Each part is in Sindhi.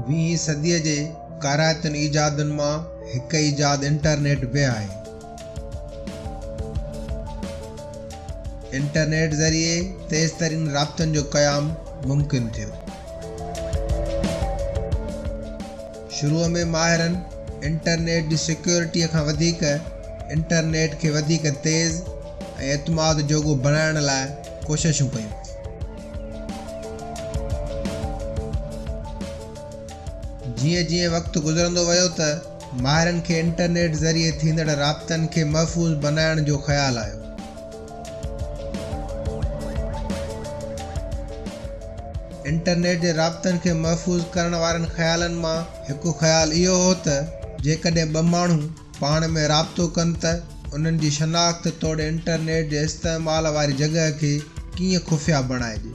ويهين صديء جي ڪارائتن ايجادن مان هڪ ايجاد انٽرنيٽ به آهي. انٽرنيٽ ذريعي تيز ترين رابطن جو قيام ممڪن ٿيو. شروع ۾ ماهرن انٽرنيٽ جي سيڪيورٽيء کان وڌيڪ انٽرنيٽ کي وڌيڪ تيز ۽ اعتماد جوڳو بڻائڻ لاء ڪوششون ڪيون. جيئن جيئن وقت گذرندو ويو ته ماهرن کي انٽرنيٽ ذريعي ٿيندڙ رابطن کي محفوظ بنائڻ جو خيال آيو. انٽرنيٽ جي رابطن کي محفوظ ڪرڻ وارن خيالن مان هڪ خيال اهو هو ته جيڪڏهن ٻه ماڻهو پاڻ ۾ رابطو ڪن ته انهن جي شناخت توڙي انٽرنيٽ جي استعمال واري جڳهه کي ڪيئن خفيه بڻائجي.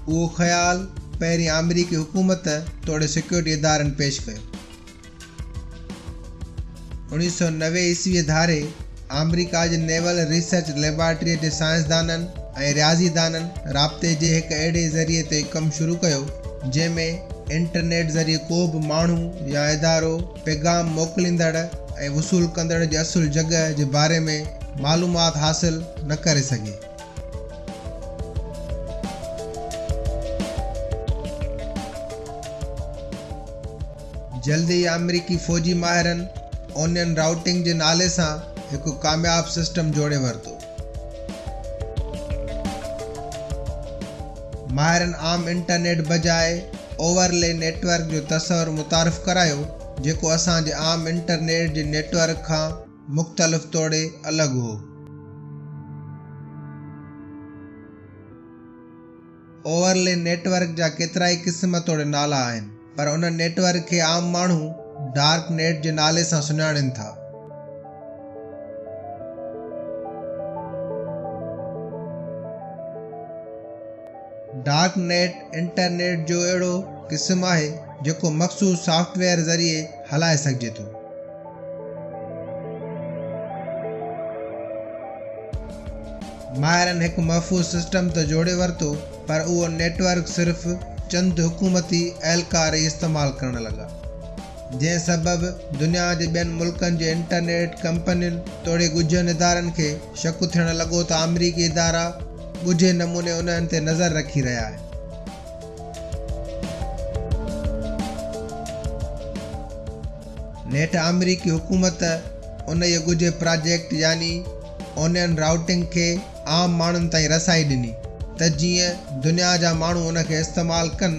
اهو خيال پهرين آمريڪي حڪومت توڙي سيڪيورٽي ادارن پيش ڪيو. 1990 عيسويء ڌاري آمريڪا جي نيول ريسرچ ليبارٽريء جي سائنسدانن ۽ رياضيدانن رابطي جي هڪ اهڙي ذريعي تي ڪم شروع ڪيو، جنهن ۾ انٽرنيٽ ذريعي ڪو به ماڻهو يا ادارو پيغام موڪليندڙ ۽ وصول ڪندڙ جي اصل جڳهه جي باري ۾ معلومات حاصل نه ڪري سگهي. جلد ئي آمريڪي فوجي ماهرن اونين رائوٽنگ جي نالي سان هڪ ڪامياب سسٽم جوڙي ورتو. ماهرن عام انٽرنيٽ بجاء اوور لي نيٽ ورڪ جو تصور متعارف ڪرايو جيڪو اسان جي عام انٽرنيٽ جي نيٽ ورڪ کان مختلف توڙي الڳ هو. اوور لي نيٽ ورڪ جا ڪيترائي قسم توڙي نالا آهن پر ان نيٽ ورڪ کي عام ماڻهو ڊارڪ نيٽ جي نالي سان سڃاڻين ٿا. ڊارڪ نيٽ انٽرنيٽ جو اهڙو قسم آهي جيڪو مخصوص سافٽ ويئر ذريعي هلائي سگهجي ٿو. ماهرن هڪ محفوظ سسٽم ته جوڙي ورتو پر اهو نيٽ ورڪ صرف چند حڪومتي اهلڪار ئي استعمال ڪرڻ لڳا جنهن سبب دنيا جي ٻين ملڪن جي انٽرنيٽ ڪمپنين توڙي ڳجهن ادارن کي شڪ ٿيڻ لڳو ته آمريڪي ادارا ڳجهي نموني انهن تي نظر رکي رهيا آهن. نيٺ آمريڪي حڪومت انهيء ڳجهي پراجيڪٽ يعني اونين رائوٽنگ کي عام ماڻهن تائين رسائي ڏني ته جيئن دنيا جا ماڻهو ان کي استعمال ڪن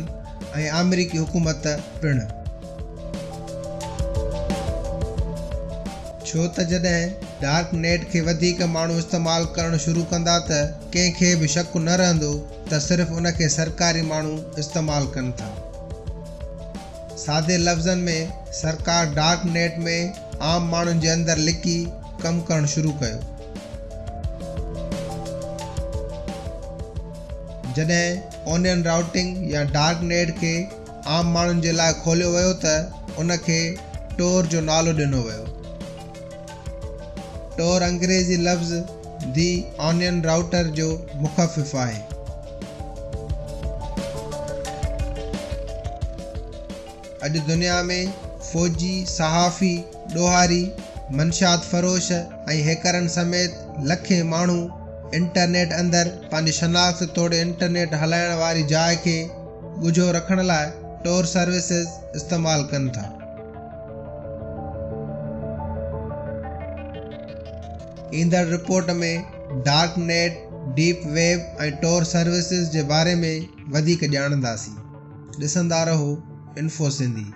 ۽ آمريڪي حڪومت پڻ. ڇو ته جڏهن ڊارڪ نيٽ کي وڌيڪ ماڻهو استعمال ڪرڻ شروع ڪندا ته ڪنهن کي به شڪ نه رهندو ته صرف ان کي سرڪاري ماڻهو استعمال ڪن ٿا. سادي لفظن ۾ سرڪار ڊارڪ نيٽ ۾ عام ماڻهن جي اندر لڪي ڪم ڪرڻ شروع ڪيو. جڏهن اونين رائوٽنگ يا ڊارڪ نيٽ کي عام ماڻهن جي لاء کوليو ويو ته ان کي ٽور جو نالو ڏنو ويو. ٽور انگريزي لفظ the onion router جو مخفف آهي. اڄ دنيا ۾ فوجي، صحافي، ڏوهاري، منشيات فروش ۽ هيڪرن سميت لکين ماڻهو انٽرنيٽ اندر پنهنجي شناخت توڙي انٽرنيٽ هلائڻ واري جاء کي ڳجهو رکڻ لاء ٽور سروسز استعمال ڪن ٿا. ايندڙ report ۾ dark net, deep web ۽ Tor services جي باري ۾ وڌيڪ ڄاڻنداسين. ڏسندا رهو انفو سنڌي.